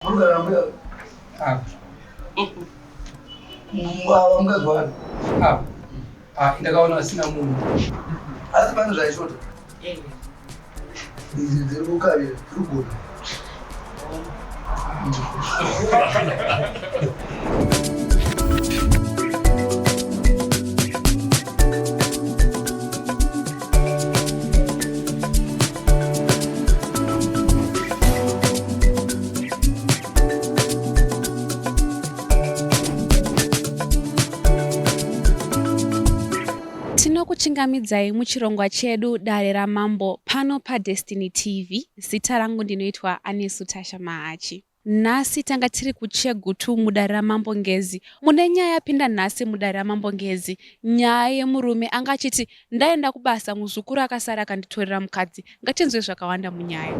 Mugara mbuya. Apa. Ava mukadzi wani. Apa. Ah, ndakaona vasina munhu. Asi pane zvaishota. Idzi dziri kukavira, dziri kugona. Tinokuchingamidzai muchirongwa chedu Dare raMambo pano paDestiny TV. Zita rangu ndinoitwa Anesu Tasha Mahachi. Nhasi tanga tiri kuChegutu mudare raMambo Ngezi. Mune nyaya yapinda nhasi mudare raMambo Ngezi. Nyaya yemurume anga achiti ndaenda kubasa muzukuru akasara akanditorera mukadzi. Ngatinzwe zvakawanda munyaya.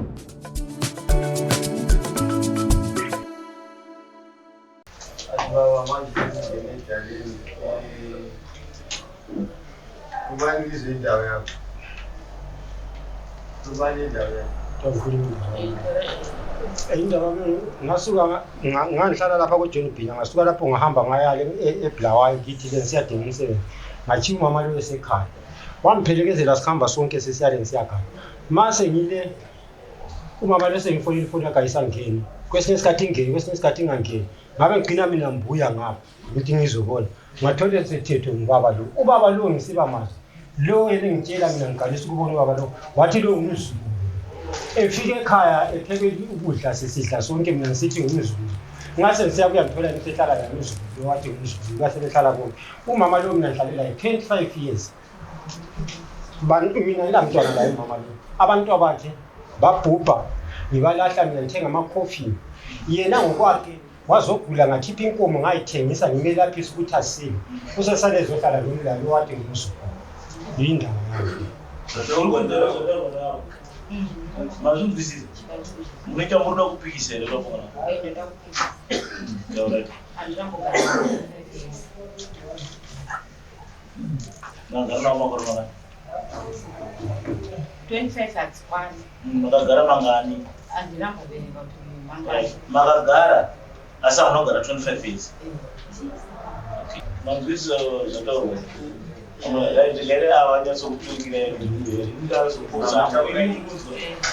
Kubanikizwe indawo yakho. Kubani indawo yakho. Indaba ngasuka ngangihlala lapha ko-John Bhinya ngasuka lapho ngahamba ngaya eBulawayo ngithi le ngisiyadinga umsebenzi ngatshiya umama lo esekhaya wangiphelekezela sihamba sonke sesiyale ngisiyagana mase ngile umama lo sengifonela ifoni yakhe ayisangeni kwesinye isikhathi ingene kwesinye isikhathi ingangeni ngabe ngigcina mina ngibuya ngapha ukuthi ngizobona ngathole sethethwe ngubaba lo ubaba lo ngisiba mazi lo elingitshela mina ngiqalisa ukubona ubaba lo wathi lo ngumzukulu efika ekhaya epheke ukudla sesidla sonke mina ngisithi ngumzukulu ngase ngisiya kuya ngithola ngisehlala naye umzukulu lo wathi ngumzukulu base behlala bonke umama lo mina ngihlale laye 25 years mina nginamntwana laye umama lo abantu abakhe babhubha ngibalahla mina ngithenga amakhofi yena ngokwakhe wazogula ngakhipha inkomo ngayithengisa ngimelaphisa ukuthi asile usesale ezohlala lomlalo wathi ngumzukulu yindaba yami. Mazvinzwisisa munoita muri kuda kupikisa here zvabona Makagara navo makore mangani? 25 hadzikwani. Makagara mangani? Handina kumboverenga kuti mangani. Makagara asi hamuna kugara 25 years. Okay. Manzwisisa zvataurwa. Right, ava nyatsokuturikira ndazopotsa.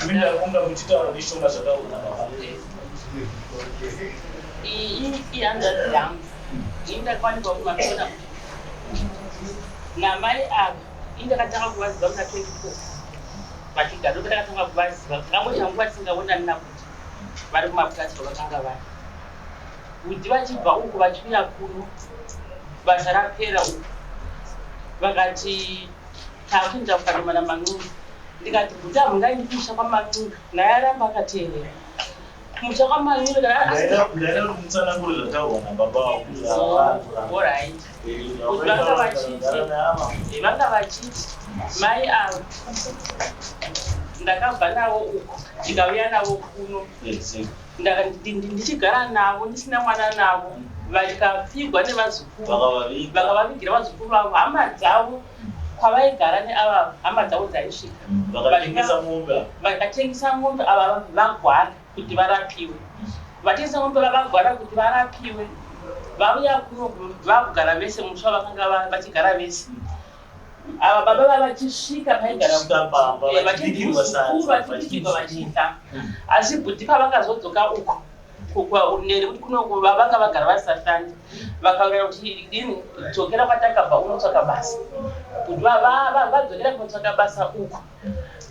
Minda muchitaura neshoma zvataurwa nababa. Iyi ihanzvadzi yangu. Ini ndakwanikwa kumakona namai ava. Ini ndakatanga kuvaziva muna 24 vachigara ndopandakatanga kuvaziva. Takamboita nguva tisingaonani nakuti vari kumapurazi kwavakanga vari. Bhudhi vachibva uku vachiuya kuno basa rapera uku vakati takuenda kuKadoma naMan'unga. Ndikati bhudhi hamungaendi kumusha kwaMan'unga naye aramba akateerera. Kumusha kwaMan'unga kana Ndaida ndaida kuti mutsanangure zvataurwa nababa vako kuti ava Alright. Kuti vanga vachiti vanga vachiti mai ava ndakabva navo uko ndikauya navo kuno ndichigara navo ndisina mwana navo vakapfigwa nevazukuru vakavavigira vazukuru vavo hama dzavo kwavaigara neava hama dzavo dzaisvika vakatengesa mombe vakatengesa mombe ava vagwara kuti varapiwe vatengesa mombe vavagwara kuti varapiwe vauya kuno vakugara vese musha vakanga vachigara vese ava baba vavachisvika paigara vachibikirwa vachidya asi bhudhi pavakazodzoka uko nekuti kuno vanga vagara vasashandi vakaurira kuti dini dzokera kwatakabva unotsvaka basa kuti vadzokera kunotsvaka basa uko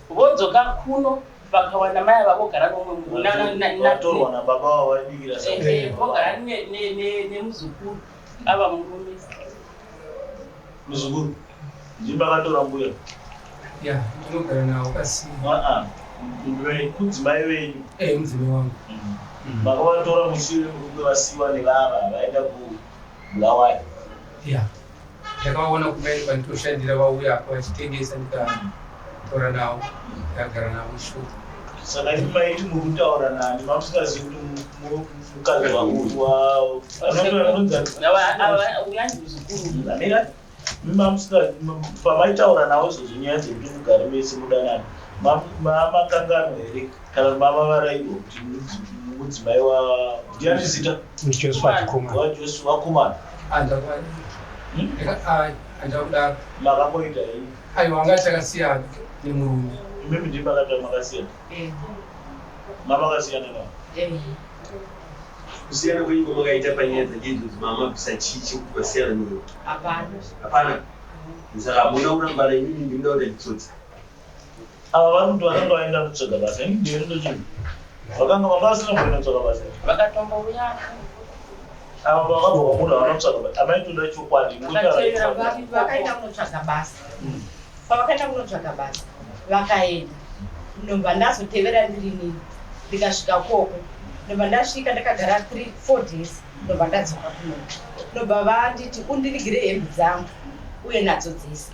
vodzoka kuno vakawana mai ava vogara nomwe nababa vavabikira vogara nemuzukuru ava murume muzukuru ndimi makatora mbuya ya ndinogara nawo kasi kudzimai venyu eh mudzimai wangu makavatora mushure mekunge vasiyiwa nevava vaenda kuBulawayo ya ndakavaona kumaini panditoshandira vauya apa vachitengesa ndikataura navo ndikagara navo shuwa saka imi maiti muri kutaura nani mamusingazivi kuti mukadzi wangu uyanzi muzukuru amira pamaitaura navo izvozvo nyaya dzekuti mugare mese mudanani mamakanganwa here kana kuti mamavarairwa kuti Mudzimai wa ndiani zita? Josephat Khumalo. WaJosephat Khumalo. Handakudaro. Makamboita hei? Aiwa, anga takasiyana nemurume. Imimi ndimi makati makasiyana? Mamakasiyana navo? Kusiyana kwenyu kwamakaita panyaya dzake idzodzo, mamabvisa chii chekuti masiyana newe? Hapana. Hapana. Saka hamuna kurambana, imimi ndinoda kuita chitsotsi. Ava vari kuti vakanga vaenda kutsvaga basa, ini ndiyo ndochinhu vakanga vanga vasina kumboenda kutsvaga basa. Vakatombouya. Ava vakabva kwamunhu havana kutsvaga basa, amaitoda chokwadi. Vakatevera. Vakaenda kunotsvaga basa. Pavakaenda kunotsvaga basa, vakaenda, ndobva ndazotevera ndiri nini, ndikasvika koko, ndobva ndasvika ndakagara 3 4 days, ndobva ndadzoka kuno, ndobva vanditi undirigire hembe dzangu uye nadzo dzese.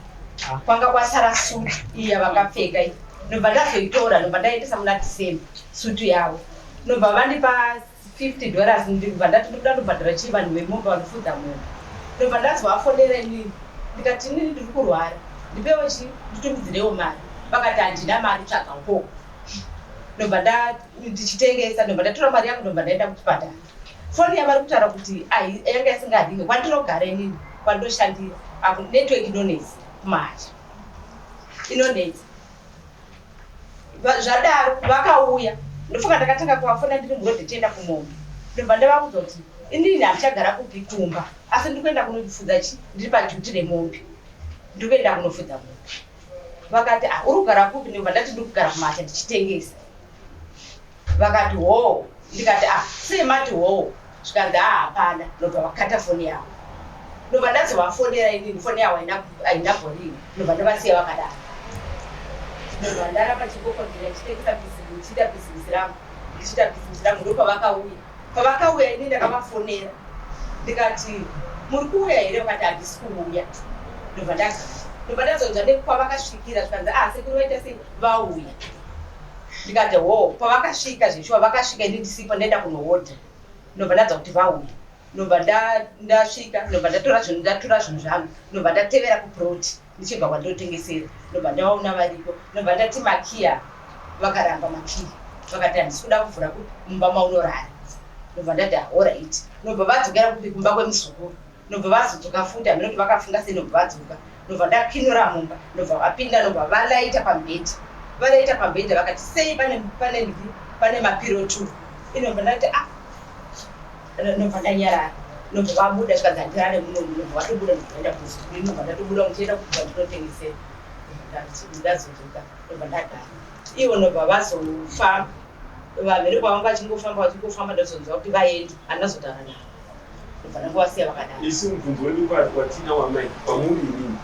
Kwanga kwasara sutu iya vakapfeka iyi, ndobva ndazoitora, ndobva ndaendesa muna December sutu yavo, ndobva vandipa $50. Ndobva ndati ndoda ndobhadhara chii vanhu vemombe vanofudza mombe. Ndobva ndazovafonera inini, ndikati inini ndiri kurwara, ndipewo chi nditumidzirewo mari. Vakati handina mari, tsvaga ukoko. Ndobva ndichitengesa, ndobva ndatora mari yangu, ndobva ndaenda kuchipatara. Foni yavari kutaura kuti yanga isingaringe kwandinogara inini, kwandoshandira aku network inonetsa kumahacha, inonetsa. Zvadaro vakauya, ndofunga ndakatanga kuvafona ndiri murodhi ndichienda kumombe, ndobva ndavaudza kuti inini handichagara kupi kumba, asi ndiri kuenda kunofudza chi, ndiri paduty remombe, ndiri kuenda kunofudza mombe. Vakati, "Ah, uri kugara kupi?" Ndobva ndati ndiri kugara kumahacha ndichitengesa. Vakati hoo. Ndikati, "Ah, sei mati hoo?" Zvikanzi, "Ah, hapana." Ndobva vakata foni yavo. Ndobva ndazovafonera inini, foni yavo haina bhoringi, ndobva ndavasiya vakadaro. Ndobva ndaramba chikokodzera ndichitengesa bhizinesi, ndichiita bhizinesi rangu, ndichiita bhizinesi rangu. Ndopavakauya. Pavakauya, ini ndakavafonera, ndikati, "Muri kuuya here?" Vakati, "Handisi kuuya." Ndobva ndagara, ndobva ndazonzwa nekwavakasvikira, zvikanzi, "Ah, sekuru vaita sei, vauya." Ndikati ho. Pavakasvika zveshuwa vakasvika ini ndisipo, ndaenda kunohodha. Ndobva ndanzwa kuti vauya, ndobva ndasvika, ndobva ndatora zvinhu, ndatora zvinhu zvangu, ndobva ndatevera kuplot ndichibva kwandinotengesera, ndobva ndavaona variko. Ndobva ndati makiya, vakaramba makiya, vakati handisi kuda kuvhura kupi mumba maunorara. Ndobva ndati alright. Ndobva vadzokera kupi, kumba kwemuzukuru. Ndobva vazodzoka futi, hamene kuti vakafunga sei, ndobva vadzoka, ndobva ndakinura mumba, ndobva vapinda, ndobva valaita pamubhedha. Valaita pamubhedha, vakati sei pane mapillow two? Inobva ndati, "Ah." Ndobva ndanyarara, ndobva vabuda, zvikanzi handirare munomu. Ndobva vatobuda, ndobva vaenda kumuzukuru. Ndobva ndatobuda muchienda kubva ndinotengesera, ndazodzoka, ndobva ndagara. Ivo ndobva vazofamba, vamhere kwavanga vachingofamba, vachingofamba, ndazonzwa kuti vaenda, handinazotaura navo, ndobva ndangovasiya vakadaro. Isi mubvunzo wedu kwatina wamai kwamuri inini,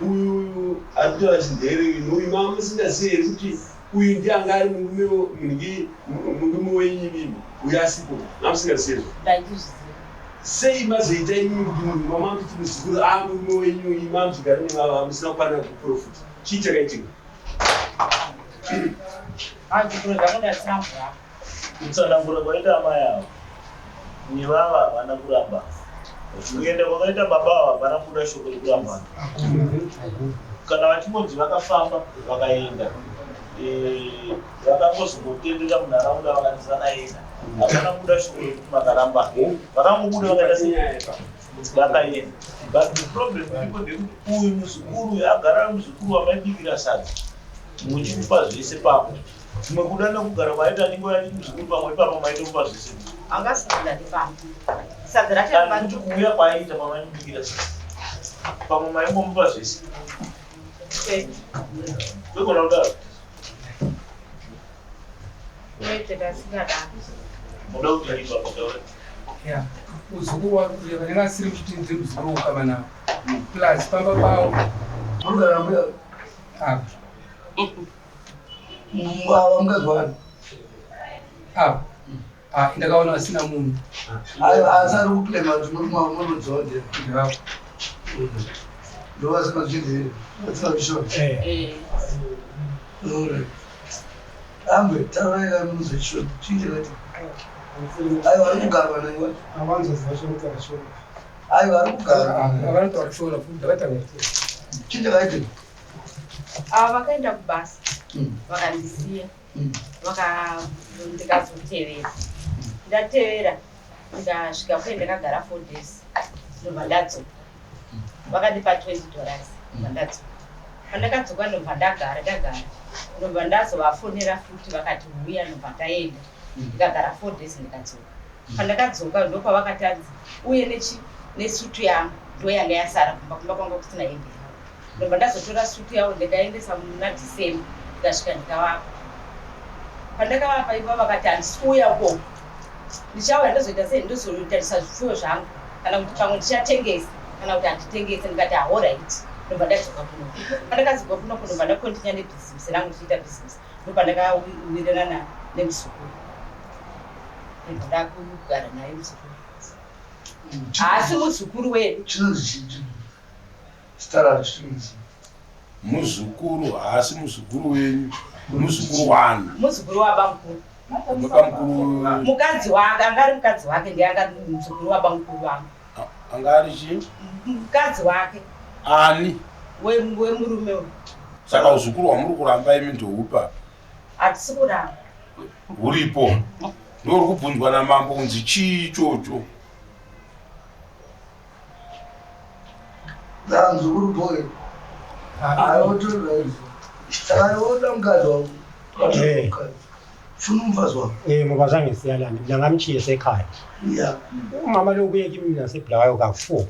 uyu ari kutaura chindere uyu, mama musingazivi here kuti uyu ndiye anga ari murume munhingi, murume wenyu imimi, uyu asipo? Mamusingazivi zvo? Ndaizviziva. Sei mazoita imimi kuti munhu wamamuti muzukuru a murume wenyu, imi mamuchigara nevava musina kukwana kuprofita? Chii chakaitika? Azvikuru zvangu ndasina mvura. Kutsanangura kwaita amai avo nevava, havana kuramba. Kuenda kwakaita baba ava, havana kuda shoko rekurambana. Kana vachingonzi vakafamba vakaenda, vakangozongotendera munharaunda, vakanzi vakaenda, havana kuda shoko rekuti makarambana. Vakangobuda, vakaita sei, vakaenda. But the problem iripo ndekuti uyu muzukuru uyu agara ari muzukuru wamaibikira sadza, muchimupa zvese pamwe. Zvimwe kuda nekugara kwaita ningo yachiti muzukuru pamwe ipapo maitomupa zvese. Angasina ndipamwe sadza racho. Kana kuti kuuya kwaiita pamaimubikira sadza pamwe maimbomupa zvese, kwegona kudaro. Kwete, ndasingadaro. Muda kuti ipapo taura. Ya, muzukuru wako vanenge asiri kuti ndiri muzukuru wokama navo, plus pamba pavo. Murikugara mbuya? Apa. Ava mukadzi wani? Apa. Ah, ndakaona vasina munhu. Aiwa, asi ari kuclaima kuti murudziwa ndiye? Ndevavo. Ndo vasina zvindiri, vasina zvishona. Alright. Ambwe, taurai kani muzvishona. Chii chakati? Aiwa, ari kugarwa naiwa. Avanzoziva chokutaura shona. Aiwa, ari kugarwa. Avanotaura shona futi, ndakataura. Chii chakaitika? Ava vakaenda kubasa, vakandisiya. Vaka ndikazotevera. Ndatevera ndikasvika kuye ndakagara 4 days. Ndobva ndadzoka. Vakandipa 20 dollars ndobva ndadzoka. Pandakadzoka ndobva ndagara ndagara. Ndobva ndazovafonera futi vakati huya ndobva ndaenda. Ndikagara 4 days ndikadzoka. Pandakadzoka ndopavakatanzi uye nechi nesutu yangu ndoyanga yasara kumba kumba kwanga kusina hembe yavo. Ndobva ndazotora sutu yavo ndikaendesa muna December ndikasvika ndikavapa. Pandakavapa ipapo vakati handisi kuuya ukoko. Ndichauya ndozoita sei ndozotarisa zvipfuyo zvangu kana kuti pamwe ndichatengesa kana kuti handitengese ndikati ahoraiti ndobva ndadzoka kuno. Pandakadzoka kuno ndobva ndakontinya nebhizimusi rangu ndichiita bhizimusi ndopandakawirirana nemuzukuru. Ndobva ndakugara naye muzukuru. Haasi muzukuru wedu. Chinonzi chii? Zita racho chinonzi Muzukuru haasi muzukuru wenyu, muzukuru wani? Muzukuru wabamukuru. Bamukuru Mukadzi wake anga ari mukadzi wake ndiye anga ari muzukuru wabamukuru vangu. Anga ari chii? Mukadzi wake Ani? Wemurume uyu. Saka uzukuru hwamuri kuramba imi ndohupa? Hatisi kuramba. Huripo. Ndori kubvunzwa namambo kunzi chii ichocho? Muzukuru boy. Ayotoda mukadzi wako. Funa umfazi wakho. Ngoba zange siyalana mina ngamtshiya esekhaya. Umama lo ubuye kimi mina seBulawayo ka-4.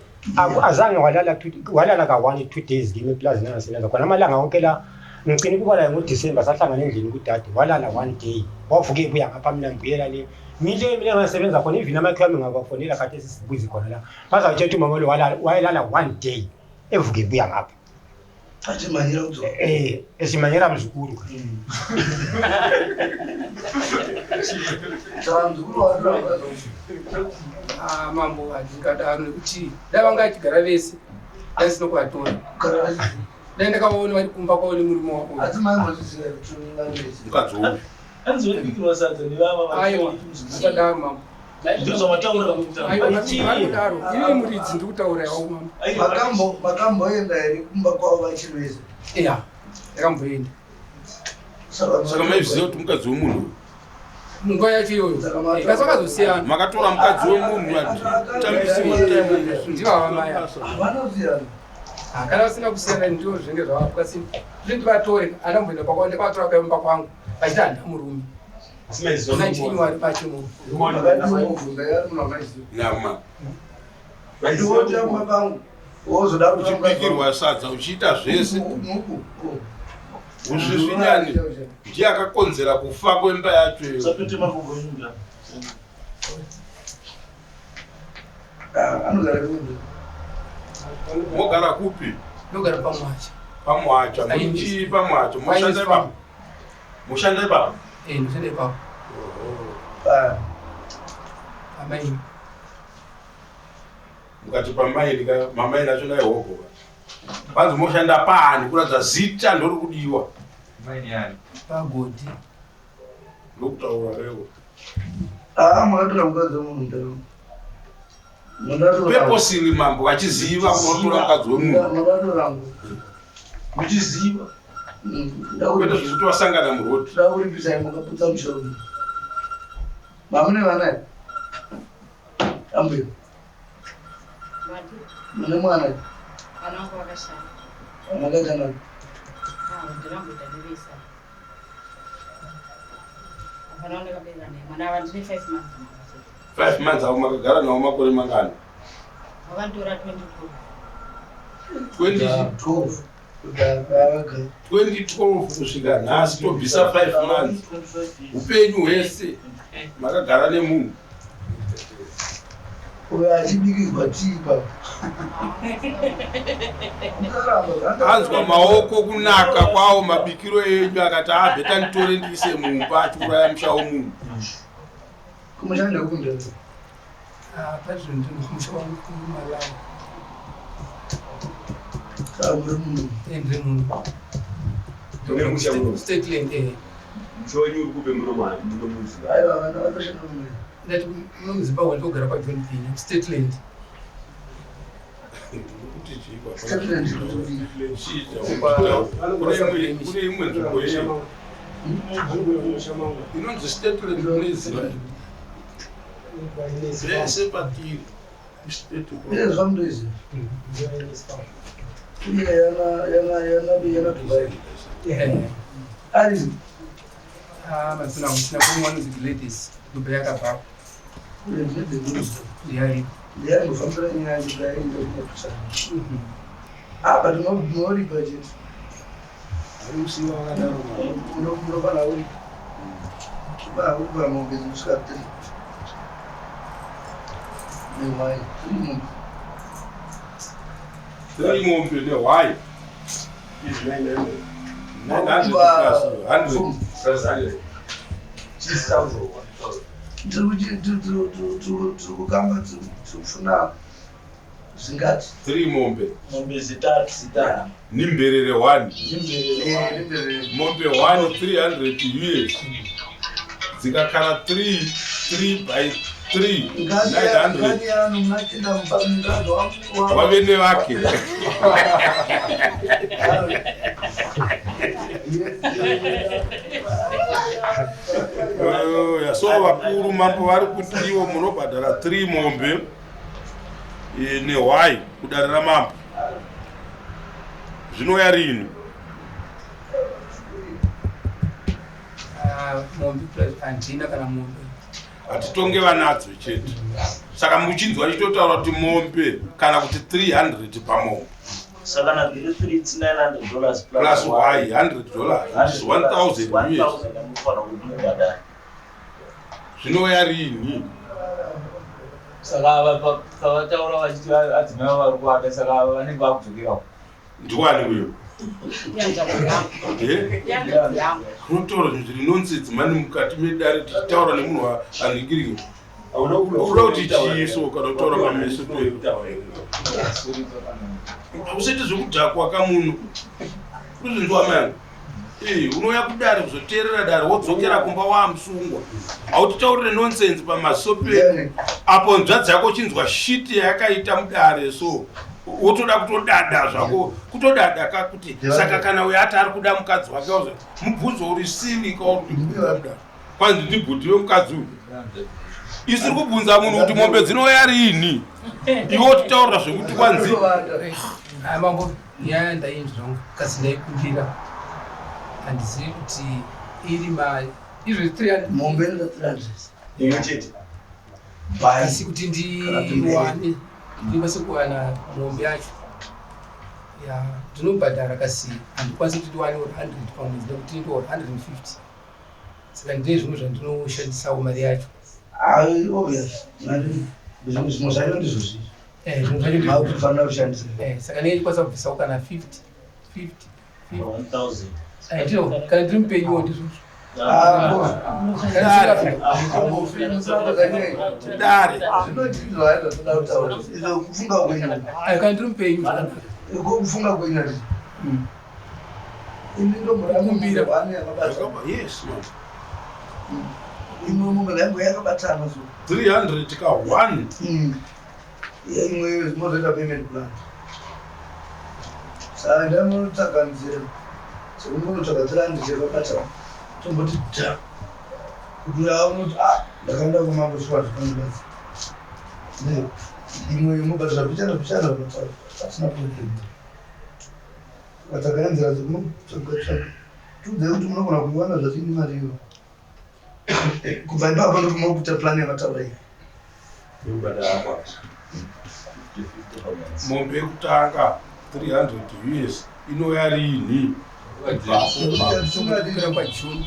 Azange walala walala ka-1 2 days kimi eplazini angasebenza khona amalanga wonke la ngicina ukuba laye ngoDisemba sahlangana endlini kudade walala one day wavuka ebuya ngapha mina ngibuyela le ngile mina engasebenza khona even amakhiwa ami ngabafonela khathesi sibuzi khona la bazawutshela ukuthi umama lo walala wayelala one day evuka ebuya ngapha. Achimhanyira kudzoka. Echimhanyira muzukuru. Saka muzukuru watora mukadzi wako. Ah, mambo handingadaro nekuti dai vanga vachigara vese dai ndisina kuvatora. Kugara vese. Dai ndakavaona vari kumba kwavo nemurume wavo. Asi mai mazviziva kuti unganetsa. Mukadzi uyu. Hanzi webikirwa sadza nevava Aiwa, musadaro mambo. Ndozvamataura kuti Aiwa, vari kudaro. Ini muridzi ndiri kutaura iwawo mambo. Makambo makamboenda here kumba kwavo vachiri vese? Iya, ndakamboenda. Saka maizviziva kuti mukadzi wemunhu uyu? Munguva yacho iyoyo. Kasi vakazosiyana. Makatora mukadzi wemunhu atambisiwa time. Ndivava mai ava. Vanosiyana. Ah, kana vasina kusiyana ndizvo zvinenge zvavapo asi zvino ndivatore andamboenda pakwa ndakavatora paimba kwangu vachiti handina murume. Nachinwari pacho munhu. Makadii ya munhu amaiziva. Nyama. Ndiwoita kumba kwangu. Wozoda kutora mukadzi wako. Uchibikirwa sadza uchiita zvese. Muku. Usvisvinyani ndiye akakonzera kufa kwemba yacho iyo. Usapete makumbo enyika. Ah, anogara kunze. Mogara kupi? Ndogara paMwacha. PaMwacha. Muchii paMwacha? Moshanda ipapo. Moshanda ipapo. Eh, ndoshanda ipapo. Ah, Pamaini. Mukati pamaini ka mamaini acho naihobho ka. Panzi moshanda paani kuratidza zita ndori kudiwa. Pagodi. Ndokutaura rewo. Ah, makatora mukadzi wemunhu ndaro. Mundatora. Purposely mambo vachiziva kunotora mukadzi wemunhu. Mundatora. Muchiziva. Kwete zvekuti vasangana muroad. Ndakuripisa makaputsa musha uyu. Mamune vana here? Ambuya. Mati Mune mwana here? vana vangu vakashanda. Makaita nani? Ah, ndinamboita nevesa. Hapana wandakabereka naye. Mwana ava ndine 5 months navo. 5 months avo makagara navo makore mangani? Vakanditora 2012. 20 12. Kudhara vagara. 2012 kusvika nhasi tobvisa 5 months. Upenyu hwese makagara nemunhu. Uyo achibikirwa tii papa. Musaramba. Anzwa maoko kunaka kwawo mabikiro enyu akati abheta nditore ndiise mumba achiuraya musha womunhu. Kumushanda kundara. Ah, pazvo ndino kumusha wangu kuMalawi. Saka muri munhu. Eh, ndiri munhu. Mune musha muno. Stateland eh. Musha wenyu uri kupi muno muno muziva? Aiwa vana vatoshanda muno. Ndati muno muZimbabwe ndogara paJohn Binya, Stateland. Kuti chii kwa- Stateland kuti Chii cha- Kune imwe nzvimbo ye Inonzi statement munoiziva zvese patiri Ile zvamunoiziva. Iye yana yana yana yana Dubai. Ari Ah, masina kusina kune vanonzi Gladys Dubai yakabva. Ile Gladys. Yayi. Ndiye anofambira nyaya Dubai ndokunokusana. Ah, but no no budget. Unofana uri. Ba uri ba mombe dzinosvika 3. Nehwai. 3 mombe. 3 mombe nehwai. 900 plus 100 plus 100. Tiri kukamba tiri kufuna zvingati 3 mombe. Mombe zitatu zitatu. Nimberere 1. Nimberere. Mombe 1 300 US. Dzikakara 3 3 by 3 900. Ngani yanu munachinda mukadzi wangu Wavene vake. Oh, ya, so vakuru mambo vari kuti ivo munobhadhara 3 mombe nehwai kudare ramambo. Zvinouya rini? Ah, mombe plus handina kana mombe. Hatitonge vanadzo chete. Saka muchinzwa chitotaura kuti mombe kana kuti 300 pamombe. Saka kana dziri 3 it's $900 plus y $100 which is 1000 US. 1000 yamunofanira kuti mubhadhare. Zvinouya rini? Saka ava pavataura vachiti adzimai vavo vari kuvada, saka ava vanenge vakudzokerawo. Ndiwani uyo? Yangu. Yangu. Unotaura zvinhu zviri nonsense mani mukati medare tichitaura nemunhu anhingirike. Unoda kuti chiso kana kutaura pameso pedu. Usaite zvekudhakwa kamuno. Kuzvinzwa mani. Unouya kudare kuzoteerera dare wodzokera kumba waamusungwa. Hautitaurire nonsense pamaso pedu. Apo nzvadzi yako uchinzwa shit yayakaita mudare so wotoda kutodada zvako, kutodada ka kuti saka kana uyo ati ari kuda mukadzi wake wazo mubvunzo uri sili ka uri kuda mudare. Kwanzi ndibhuti wemukadzi uyu. Isiri kubvunza munhu kuti mombe dzinouya riini. Iwe wotitaurira zvekuti kwanzi Ah, mambo nyaya ndainzwa kasi ndaikumbira. Handizivi kuti iri mari izvo 300 mombe inoda 300. Imwe chete. Asi kuti ndiwane ndikwanise kuwana mombe yacho ya ndinobhadhara kasi handikwanisi kuti ndiwane 100 pamwedzi nekuti ndo 150. Saka ndine zvimwe zvandinoshandisawo mari yacho. Ah, obvious. Mari zvimwe zvacho ndizvo zvizvi. Zvimwe zvacho ndizvo. Makufanira kushandisa. Saka ndinenge ndikwanisa kubvisawo kana 50, 50, 50. 1000. Ndizvo, kana ndiri mupenyuwo ndizvozvo. Dare. Kufunga kwenyu. Kana ndiri mupenyu zvakanaka. Kufunga kwenyu ati. Ini ndomurambira vane yakabatana. Yes. Imwe mombe yangu yakabatana so. 300 ka 1. Imwe zvinozoita payment plan. Saka ndamunotsvaga nzira dzekunotsvaga 300 yakabatana. Tomboti dha. Kuti unoti ah ndakaenda kumambo chivanhu panobatsa. Imwe imobhadhara pichana pichana pasina problem. Vatsvaga nzira dzekunotsvaga tsvaga. Tiudzai kuti munogona kuiwana zvazvini mari iyo. Kubva ipapo ndokumakuita plan yamataura iyi. Mombe yekutanga 300 US inouya riini? Kupera kwaJune.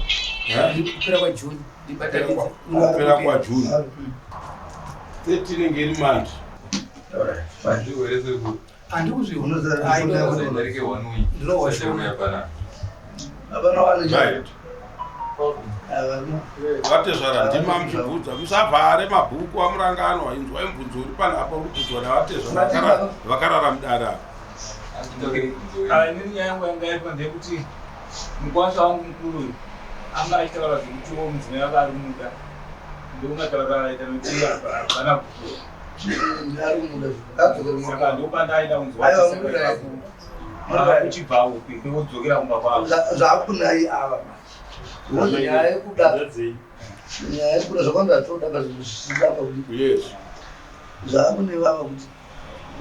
Kupera kwaJune. Ndibatanidze. Kupera kwaJune. 30 inenge iri manje. Handikuzviona. Right. Vatezvara ndima muchibvunza musavhare mabhuku amuranganwa inzwai mubvunzo uri panapa uri kubvunzwa navatezvara vakarara mudare apa. Inini nyaya yangu yanga iripo ndeyekuti mukwasha wangu mukuru uyu anga achitaura zvekuti wo mudzimai wake ari kumuda ndokumataurira aita nokuti hapana kukura. Saka ndopandaida kunzwa kuti uchibva upi kwodzokera kumba kwavo. Zvakunai ava Nyaya yekuda nyaya yekuda zvakawanda zvatoda pazvisizapa kuti yes zvakune vava kuti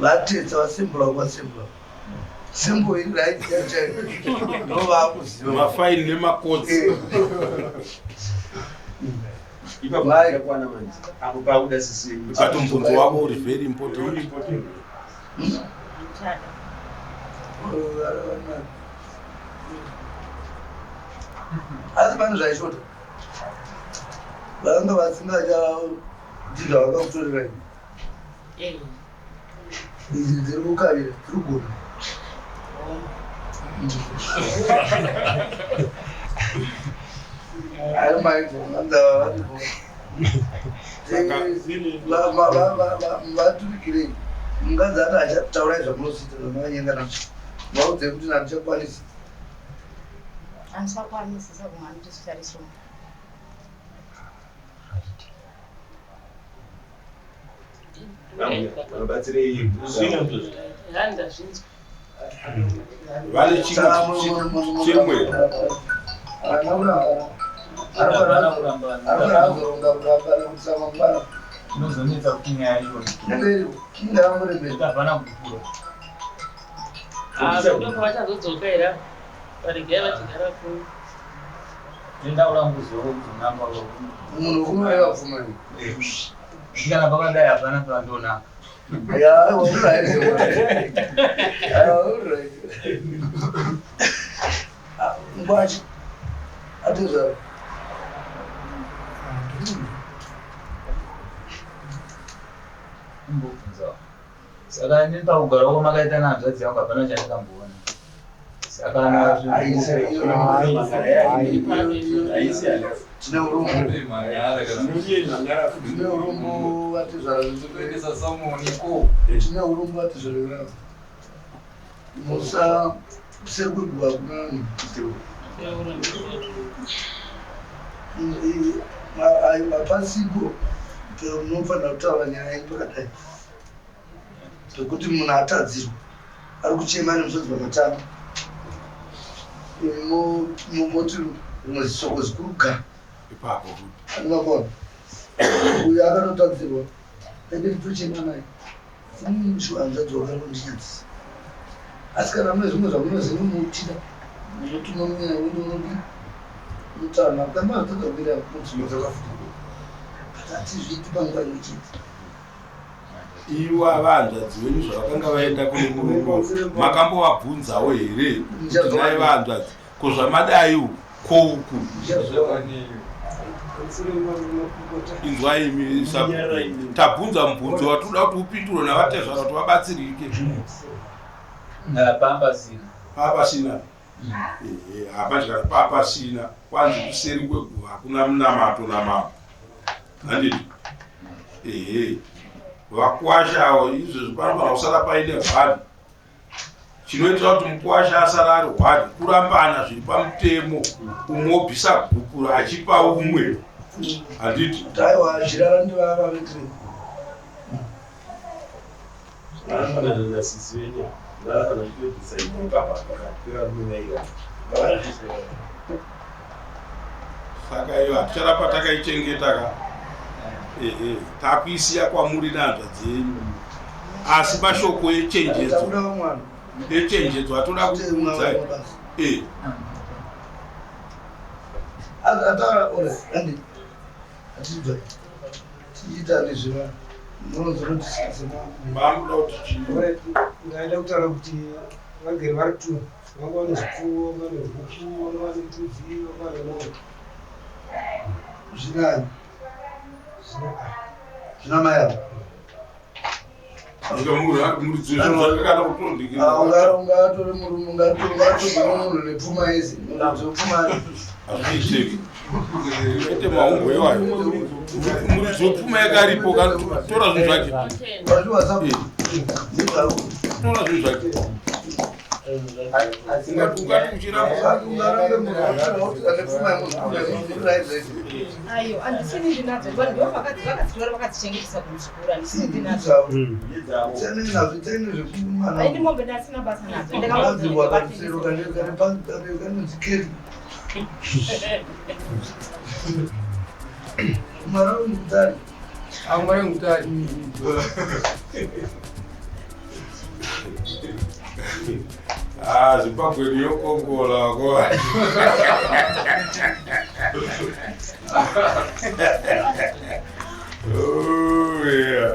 vatetsa vasembura kuvasembura sembo iri right chaiyo ndo vakuziva mafaini nemakodzi Eh. Ipapo yakwana manje. Apo pakuda sisi. But mubvunzo wako uri very important. Asi pane zvaishota vakanga vasingachati zvavakakutorerai idzi dziri kukavira dziri kugona. Ayo maizonanzava vaturikirei mukadzi ati achataurai zvamunosiita zvamakanyenga nazvo vaudzei kuti nandichakwanisi. Andichakwanisi sakunganditisitarisoma. Vanobatsirei? Handazvinzwa. Vane chimwe chimwe. Inozonetsa kuti nyaya iyoyo havana kupura. Ndipo vachazodzoka here apa? Varegai vachigara kuno. Ndenda kuda kuziva kuti namba. Munhu unoreva pfuma. Kana pakadai hapana pandonaka. Ya, alright. Alright. Ngwachi. Atezvaro. Imbobvunzawo. Saka inini pakugara kwamakaita nehanzvadzi yangu hapana chandakamboona. Saka Tine urombo. Tine urombo vatezvara. Tine urombo vatezvara. Musa kuseri kweguva kuna hapasipo munofanira kutaura nyaya yenyu pakadai pekuti munhu atadzirwa ari kuchema nemusodzi pamatama moti rimwe zisoko zikuru ga ipapo. Andingakona uyo akatotadzirwa ende nditochema naye shuhanzvadzi wakanondinyadzisa asi kana mune zvimwe zvamunoziva mutida munotuma munodi mutaura kamba zvatadza kuita mudzimodzoka futi but hatizviiti panguva imwe chete. Iwa vahanzvadzi venyu zvavakanga vaenda kune murume makambovabvunzawo here kuti nai vahanzvadzi ko zvamadai uku ko uku inzwai imi tabvunza mubvunzo watinoda kuti upindurwe navatezvara kuti vabatsirike. Pambasina. Papasina. Hapachikana papasina kwanzi kuseri kweguva hakuna munamato namambo handiti ehe vakwasha avo izvezvi panofanira kusara paine hwani chinoitira kuti mukwasha asara ari hwani kurambana zviri pamutemo umwe obvisa gupuro achipa umwe handiti. Aiwa chirara ndivava vetiri. Vanofanana nasisi venyu vanofanira kutoibvisa ipapa pakati pevarume vairi. Saka iyo haticharapa takaichengeta ka ehe takuisiya kwamuri nehanzvadzi yenyu asi mashoko echenjedzo Takuda mwana. Echenjedzo atoda kukuudzai e Ataura ore andi atibva tichiita nezveva Mamuda kuti chii? Ndaida kutaura kuti vagere vari two vanga vane zvipfuwo, vane huku, vanga vane mbudzi, vanga vane mombe. Zvinani? Zvina Zvina mai avo. Ungatore murume ungatore munhu nepfuma yese pfuma. Hazviiteki ete mahumbwe iwayo muridzi wepfuma yakaripo tora zvinhu zvake tora zvinhu zvake ungati ungati uchiramba. Ungarambe munhu ane pfuma yemunhu. Ayo, handisini ndinadzo, but ndo vakadzitora vakadzichengetesa kuzvikuru, handisini ndinadzo. Tene nazvo tene zvekumana. Aini mombe ndasina basa nadzo. Kugadzirwa karusero kanonzi keri. Mwari wemutari. Mwari wemutari. Ah, Zimbabwe yokongola ko. Oh yeah.